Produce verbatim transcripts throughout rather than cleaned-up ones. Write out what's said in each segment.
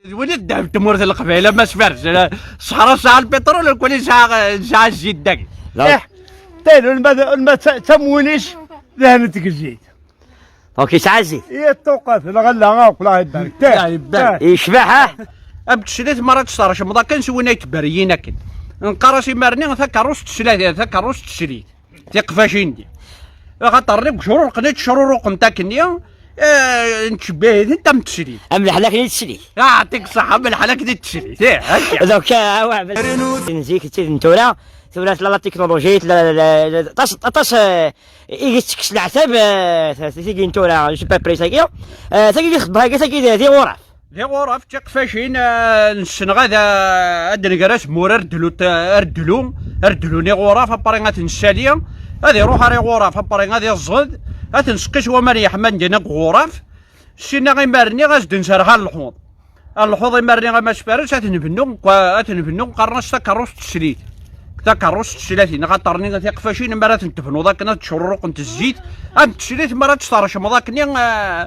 D win i d ddheb n tmurt n Leqbayel, a Mass Fares. Ṣṣeḥra tesɛa lpiṭrul, nekkni nesɛa, nesɛa zzit dagi. Ih, taylu lma d, lma d ta-, d tamwinit, dehnet deg zzit. Donc yesɛa zzit. I ṭṭuqat, lɣella, akk la ibarek. Tah, tah. Yecbeḥ, ah. Am teslit mi ara tt-tṛecmeḍ akken s win ay tberriyin akken. Nqar-as imarni takeṛṛust tesla-, takeṛṛust teslit. Tiqfacin-nni. Axaṭer nekk cruruqen-, ttecruruqent akkenni, eh, nettcebbiḥ-itent am teslit. Am leḥlak-nni n teslit. Aɛṭik ṣṣeḥḥa, am leḥlak-nni n teslit. Ih, akka. Donc, ah, wa, bas-, n zik d tid n tura, tura tella la technologie, tella, la, la, la, aṭas, aṭas, eh, i yettekkes leɛtab, eh, tigi n tura, je suis pas prêt, tagi, eh, tagi i txeddmeḍ, tagi, tagi d, d iɣuraf. D iɣuraf d tiqfacin, eh, nessenɣ ad, eh, ad d-nger azemmur ar ddlu, ar ddlu, ar ddlu n iɣuraf, apri ad t-nessali, ad iruḥ ar iɣuraf, apri ad iẓẓed, ad t-nseqqi s waman yeḥman din deg uɣuraf, sina imarni ad s-d-nserḥ ar lḥuḍ. Ar lḥuḍ imarni a Mass Fares ad t-nbennu, ad t-nbennu qqaren-as takeṛṛust n teslit. Takeṛṛust n teslatin, axaṭer-nni tiqfacin mi ara tent-tebnuḍ akken ad ttcurruqent zzit, am teslit mi ara tt-tṛecmeḍ akkenni, eh,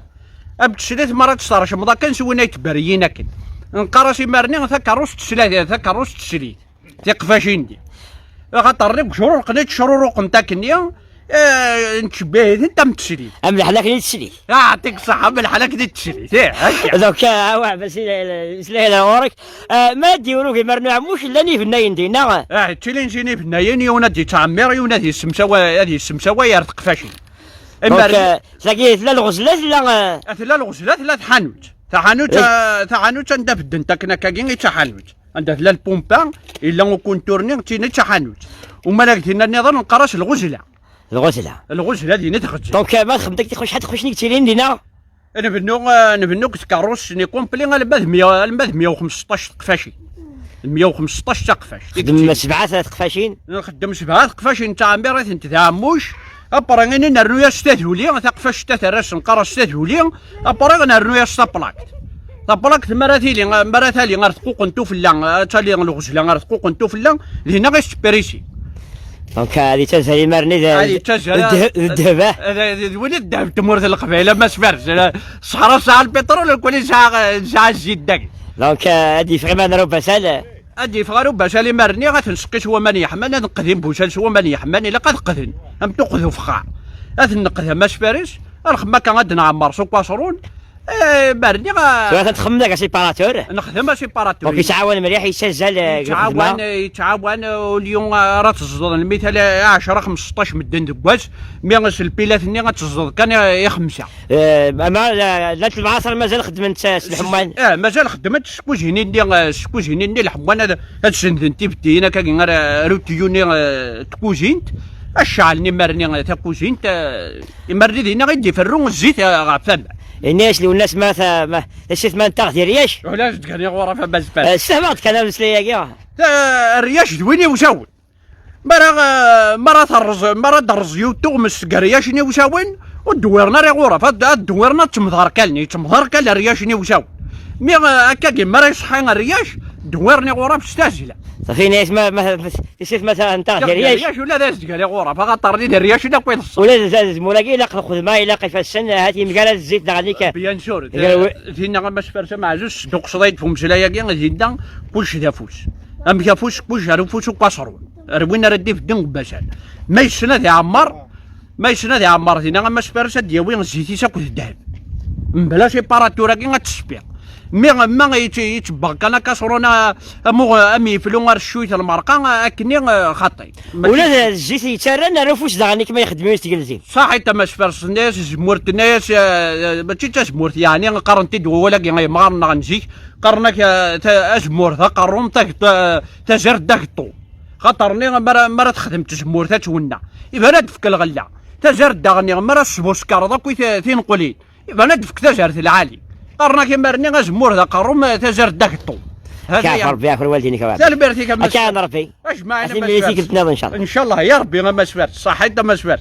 Am teslit mi ara tt-tṛecmeḍ akken s win ay tberriyin akken. Nqar-as imarni takeṛṛust tesla-, takeṛṛust teslit. Tiqfacin-nni. Axaṭer nekk cruruqen-, ttecruruqent akkenni, eh, nettcebbiḥ-itent am teslit. Am leḥlak-nni n teslit. Aɛṭik ṣṣeḥḥa, am leḥlak-nni n teslit. Ih, akka. Donc, ah, wa, bas isla-, isla-, isla ɣur-k. Ah, ma ad d-iwrug imarnu Ɛemmuc, llan ibennayen dinna? Ah, ttilin sin ibennayen, yiwen ad d-yettɛemmir, yiwen ad yessemsawa-, ad yessemsaway ar teqfacin. Donc, Imarni- euh, tagi tella lɣezla, tella, euh, Ah, tella lɣezla, tella tḥanut. Taḥanut, Eh. ah, taḥanut anda beddent akken akkagi i d taḥanut. Anda tella lpumpa, yella ukuntur-nni, d tin i d taḥanut. Uma deg tinna nniḍen nqar-as lɣezla. Lɣezla. Lɣezla din i tɣezzif. Donc, euh, ma txedmeḍ akka tiqwacḥat, tiqwacin i yettilin dinna? Nbennu, ah, nbennu deg tkeṛṛust-nni complet alma d meyya, alma d meyya u xemseṭṭac teqfacin. Meyya u xemseṭṭac taqfact. Xdem sebɛa teqfacin. Nxeddem sebɛa teqfacin, ttɛemmiṛ-itent d aɛemmuc. Après, ini nernu-yas taduli, taqfact-a terra-s, nqar-as taduli. Après, nernu-yas taplakt. Taplakt, mi ara tili, mi ara tali ar tquqent ufella, ad tali lɣezla ar tquqent ufella, dinna i s-tprisi. Donc, ad yettazzal imarni d, ad yettazzal d ddheb, d ddheb, ah. D, d, d win i d ddheb n tmurt n Leqbayel, a Mass Fares. Ṣṣeḥra tesɛa lpiṭrul, nekkni nesɛa, nesɛa zzit dagi. Donc, euh, ad yeffeɣ iman ar ubasal. Ad yeffeɣ ar ubasal imarni, ad t-nseqqi s waman yeḥman, ad neqdim busal s waman yeḥman, ilaq ad qden. Am tuqed ufexxar. Ad t-neqd a Mass Fares, alxem akka ad nɛemmer s ukwaṣrun, Eh, berniɣ, ah, Tura txemmem deg asiparatur. Nexdem asiparatur. Donc yettɛawan mliḥ, yettazzal, eh, deg lxedma. Yettɛawan, yettɛawan, eh, au lieu, ah, ara teẓẓeḍ lmital, eh, ɛecra xemseṭṭac medden deg wass, mi s lpilat-nni ad teẓẓeḍ kan, eh, i xemsa. Eh, ama, eh, llant lemɛaṣer mazal xeddment s, s lḥemman. Eh, mazal xeddment s tkuzinin-nni, eh, s tkuzinin-nni lḥemman ad, ad senden tibettiyin akka ar, ar utyu-nni, eh, n tkuzint, ad ceɛlen imarni, eh, takuzint, eh, Imarni dinna i d-iferru zzit ɣef waman. Ini-as Lwennas ma ta-, ma, tasitma n taɣ di Ryac. Ula d-tgani ɣur-f a Bazfan. Eh, ssehmeɣ-d kan ameslay-agi. Ta-, Ryac d win iwsawen. Mi ara, eh, mi ara terreẓ, mi ara d-terreẓ yiwet tuɣmest seg Ryac n iwsawen, ur d-wwiren ara ɣur-f. Ad, ad d-wwiren ad temḍerkalen, yettemḍerkal Ryac n iwsawen. Mi, eh, akkagi, mi ara iṣeḥḥi Ryac, d-wwiren ɣur-f s tazzla. Safi, ini-as ma, ma, ma, Tisitma ta-, n taɣ di Ryac. Ryac ula d azgar iɣuraf, axaṭer di Ryac ila akk iḍes. Ula d azemmur-agi ilaq lxedma, ilaq ifassen, ahat yemgarad zzit daɣen-ik. Bien sûr. Dinna a Mass Fares ameɛzuz, tesduqqseḍ-iyi-d f umeslay-agi, dinna kullec d afus. Amek afus, kullec ar ufus ukk aṣrun. Ar win ara d-ibedden deg ubasal. Ma yessen ad iɛemmer, Ma yessen ad iɛemmer dinna, a Mass Fares ad d-yawi zzit-is akked ddheb. Mebla siparatur-agi ad tesbiɣ. Mi, ma yett-, yettebbeɣ kan akaṣrun, a-, am uɣ-, am yeflu ar ccuyt lmerqa, akkenni, eh, xaṭi. Mačči Ula d zzit yettarran ar ufus daɣen-ik ma yexdem yiwet tgelzimt. Saḥit a Mass Fares, tenna-yas zzmurt, tenna-yas, eh, eh, mačči d tazemmurt, yeɛni qqaren-t-id wawal-agi ay imɣaren-nneɣ n zik, qqaren-ak, eh, ta-, azemmur d aqerru, tag-, ta-, tazart d ageṭṭu. Xaṭer-nni, mi ara, mi ara texdem tzemmurt ad twenneɛ, iban ad d-tefk lɣella. Tazart daɣen-nni, mi ara tesbuskreḍ akk i t-, tinqulin, iban ad d-tefk tazart lɛali. Qqaren-ak imarni azemmur d aqerru, ma tazart d ageṭṭu. Hada Kaf ya. Rebbi, afr waldin-ik a Rebbi. Tanemmirt-ik a Mass Akka Fares. Rebbi. Ajmaɛin a Mass Fares. Ad tikkelt nniḍen, ncallah. Ncallah, ya Rebbi a Mass Fares. Ṣaḥit a Mass Fares.